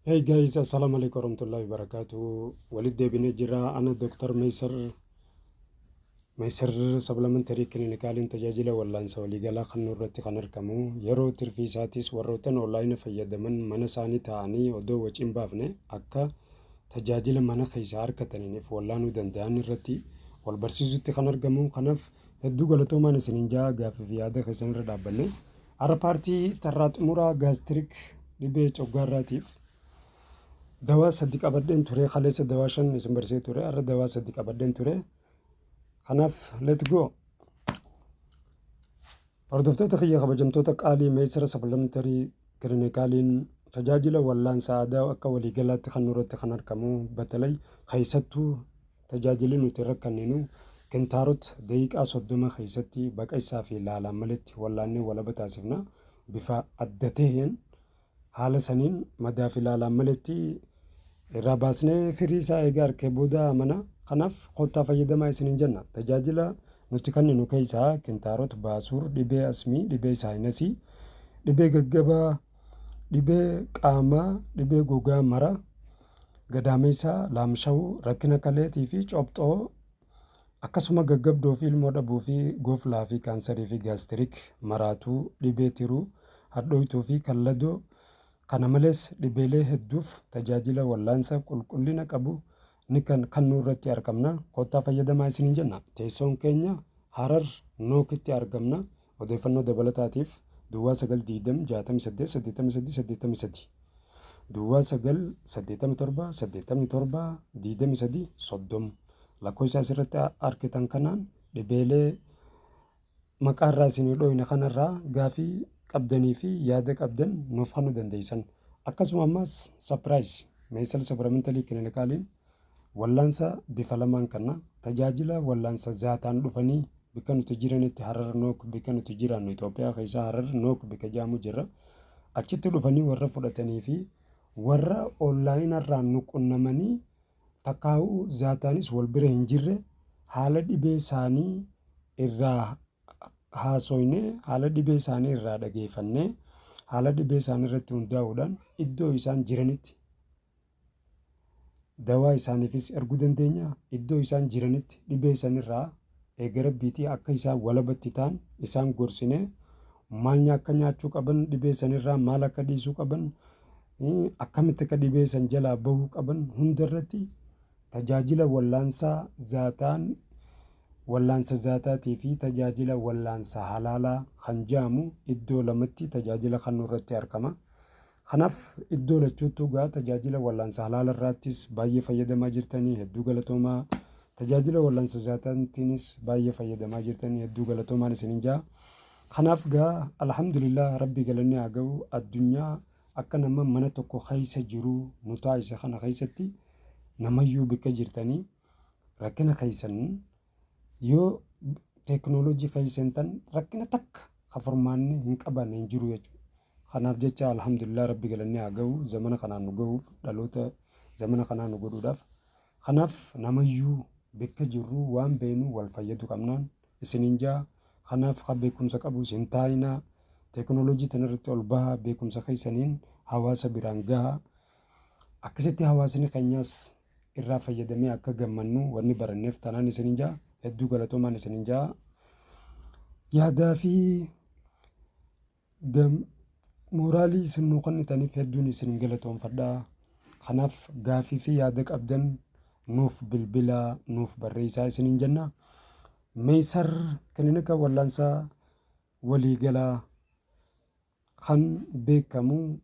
Hey guys, assalamu alaikum warahmatullahi wabarakatuh. Walitti deebinee jira. Ana Dr. Meesar Meesar Supplementary Clinicaliin tajaajila wallaansa waliigalaa kan irratti kan argamu. Yeroo tirfii isaatis warroottan online fayyadaman mana isaanii taa'anii odoo waciin baafne akka tajaajila mana keessaa argataniif wallaanuu danda'an irratti wal barsiisutti kan argamu. Kanaaf hedduu galatoomaan isiniin jaa, gaaffii fi yaada keessan irra dhaabbanne. Har'a part tarraa xumuraa gastric, dhibee coggaarraatiif dawaa sadi qabadheen ture. Kaleessa dawaa shan isin barsiisee ture. Har'a dawaa sadi qabadheen ture. Kanaaf let go. Hordoftoota kiyya kabajamtoota qaalii, Meesara Supplementary Clinicaliin tajaajila wallaansa aadaa akka waliigalaatti kan nurratti kan argamu, batalay keessattuu tajaajilli nuti irra kenninu kintaarot daqiiqaa 30 keessatti baqaqsaa fi laalaan maletti wallaannee walaba taasifna. Bifa adda ta'een haala saniin madaa fi laalaan maletti irraa baasnee firii isaa eegaa harkee booda amana. Kanaaf kottaa fayyadamaa isiniin jenna. Tajaajila nuti kenninu keessaa kintaarot, baasuur, dhibee asmii, dhibee sinus, dhibee gaggabaa, dhibee qaamaa, dhibee gogaa mara, gadaameessaa, laamsha'uu, rakkina kaleetii fi cobxoo, akkasuma gaggabdoo fi ilmoo dhabuu fi goflaa fi kaansarii fi gastric, maraatuu, dhibee tiruu hadhooytuu fi kalladoo. Kana malees dhibeelee hedduuf tajaajila wallaansa qulqullina qabu ni kan kannuu irratti argamna. Kottaa fayyadamaa isiniin jenna. Teessoon keenya Harar Nookitti argamna. Odeeffannoo dabalataatiif 0920 68 83 83, 0987 87 23 30 lakkoofsa asirratti argitan kanaan dhibeelee maqaa irraa isinii dhooyne kanarraa gaafii qabdanii fi yaada qabdan nuuf kennuu dandeessan. Akkasuma ammas surprise, Meesal Supplementary Clinicaliin wallaansa bifa lamaan kenna. Tajaajila wallaansa zaataan dhufanii bikka nuti jiranitti, Harar Nook, bikka nuti jiraannu Itoophiyaa keessaa Harar Nook bikka jedhamu jirra. Achitti dhufanii warra fudhatanii fi warra online irraan nu qunnamanii takkaa'uu zaataanis wal bira hin jirre, haala dhibee isaanii irraa haasoynee, haala dhibee isaanii irraa dhageeffannee, haala dhibee isaanii irratti hundaa'uudhaan iddoo isaan jiranitti dawaa isaaniifis erguu dandeenya. Iddoo isaan jiranitti dhibee isaaniirraa eega rabbiitii akka isaan walabatti ta'an isaan gorsinee, maal akka nyaachuu qaban, dhibee sanirraa maal akka dhiisuu qaban, akkamitti akka dhibee san jalaa bahuu qaban hundarratti tajaajila wallaansaa zaataan, wallaansa zaataatii fi tajaajila wallaansa halaalaa kan jedhamu iddoo lamatti tajaajila kan irratti argama. Kanaaf iddoo lachuuttuu gaa tajaajila wallaansa halaala irraattis baay'ee fayyadamaa jirtanii, hedduu galatoomaa. Tajaajila wallaansa zaataatiinis baay'ee fayyadamaa jirtanii, hedduu galatoomaan isiniin jaa. Kanaaf gaa alhamdulillah, rabbi galanni haa ga'u. Addunyaa akka nama mana tokko keessa jiru nu taasise kana keessatti namayyuu bikka jirtanii rakkina keessan yoo teekinooloojii keessan rakkina takka ka furmaanni hin qabanne hin jiru jechuudha. Kanaaf jecha alhamdulillah, rabbi galanni haa ga'u zamana kanaan nu ga'uuf, dhaloota zamana kanaan nu godhuudhaaf. Kanaaf namayyuu bikka jirru waan beenu wal fayyadu qabnaan isiniin jaa. Kanaaf kan beekumsa qabus hin taa'inaa, teekinooloojii tanarratti ol bahaa, beekumsa keessaniin hawaasa biraan gahaa. Akkasitti hawaasni keenyas irraa fayyadamee akka gammannu wanni baranneef tanaan isiniin jaa. Hedduu galatoomaan isiniin jaa. Yaadaa fi mooraalii isin nuu kennitaniif hedduun isin galatoonfadhaa. Kanaaf gaafii fi yaada qabdan nuuf bilbilaa, nuuf barreessaa isiniin jenna. Meesar kilinika wallaansaa waliigalaa kan beekamu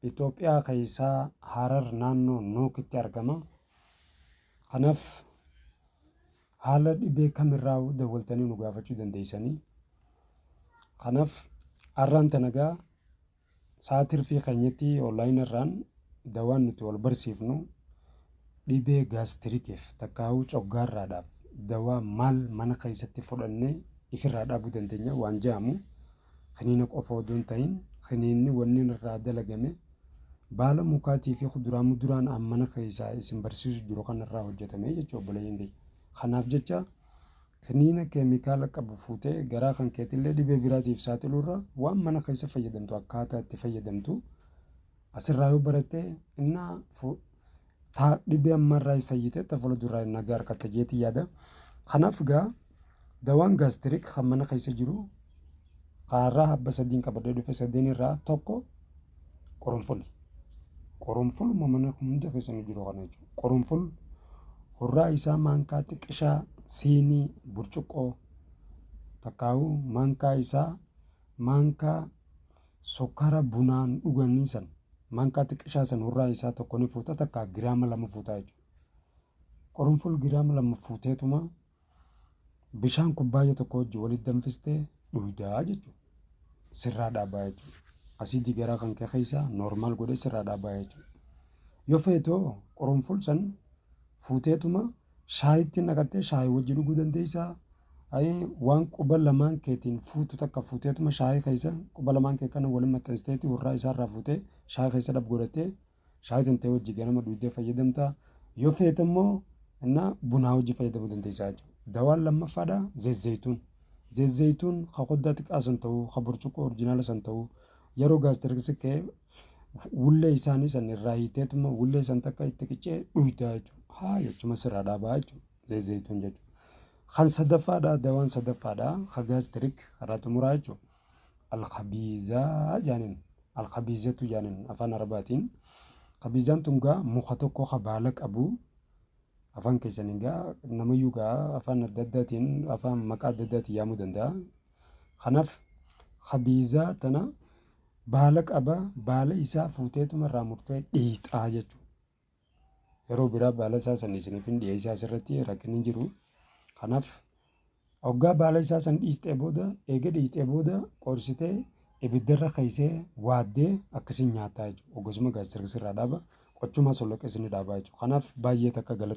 Itoophiyaa keessaa Harar naannoo Nookitti argama. Kanaaf haala dhibee kamirraa dawwaltanii nu gaafachuu dandeessanii. Kanaaf har'aan tana gaa sa'aa tirfii keenyatti online irraan dawaan nuti wal barsiifnu dhibee gastriciif takkaa'uu coggaarraadhaaf dawaa maal mana keessatti fudhannee ifirraa dhaabuu dandeenya waan jedhamu, kiniina qofa odoo hin ta'in, kiniinni wanni irraa dalagame baala mukaatii fi kuduraa muduraan aan mana keessaa isin barsiisu jiru kanarraa hojjetame jechuudha, obboleeyyan keenya. Kanaaf jecha kiniina keemikaala qabu fuutee garaa kan keetillee dhibee biraatiif saaxiluurra waan mana keessa fayyadamtu, akkaataa itti fayyadamtu. Asirraa yoo baratte innaa taa dhibee ammarraa fayyite ta fuula duraa nagaa harkatta jeetii yaada. Kanaaf gaa dawaan gastric kan mana keessa jiru kaarraa habba sadiin qabadhee dhufe, sadeen irraa tokko qurunful. Qurunfuluma mana hunda keessa jiru kana jechuudha. Qurunful hurraa isaa maankaa xiqqishaa, siinii burcuqqoo takkaa'uu maankaa isaa, maankaa sukkaara bunaan dhuganii san, maankaa xiqqishaa san hurraa isaa tokko ni fuuta, takka giraama 2 fuutaa jechuudha. Qurunful giraama 2 fuuteetuma bishaan kubbaayya tokko wajjin walitti danfistee dhugdaa jechuudha. Sirraa dhaabaa jechuudha. Asiidii garaa kan kee keessaa normal godhee sirraa dhaabaa jechuudha. Yoo feetoo qurunful san fuuteetuma shaayitti naqattee shaayii wajji dhuguu dandeessaa. Waan quba lamaan keetiin fuutu takka fuuteetuma shaayii keessa quba lamaan kee kana waliin maxxansiteeti hurraa isaarraa fuutee shaayii keessa dhab godhattee shaayii tantee wajji ganama dhugdee fayyadamta. Yoo feete immoo innaa bunaa wajji fayyadamuu dandeessaa jechuudha. Dawaan lammaffaadha zezzeytuun. Zezzeytuun ka koddaa xiqqaa san ta'uu, ka burcuqqoo original san ta'uu, yeroo gastric ka'e wullee isaanii san irraa hiiteetuma wullee san takka itti qiccee dhugdaa jechuudha. Haa jechuma sirraa dhaabaa jechuudha. Zezzeytuun jechuudha. Kan sadaffaadha, dawaan sadaffaadha ka gastric karaa xumuraa jechuudha. Alkabiizaa jaaniin, alkabiizatu jaaniin afaan Arabaatiin. Kabiizaan tun gaa muka tokko ka baala qabu, afaan keessaniin gaa namayyuu gaa afaan adda addaatiin, afaan maqaa adda addaatiin yaamuu danda'a. Kanaaf kabiizaa tana baala qaba, baala isaa fuuteetuma irraa murtee dhiixaa jechuudha. Yeroo biraa baala isaa san isiniif hin dhiyeessaa, asirratti rakkinni hin jiru. Kanaaf hoggaa baala isaa san dhiistee booda, eega dhiistee booda, qorsitee ibiddarra keessee waaddee akkasiin nyaattaa jechuudha. Ogosuma gastric sirraa dhaaba, qochumaa solloqees ni dhaabaa jechuudha. Kanaaf baay'ee takka galatoo.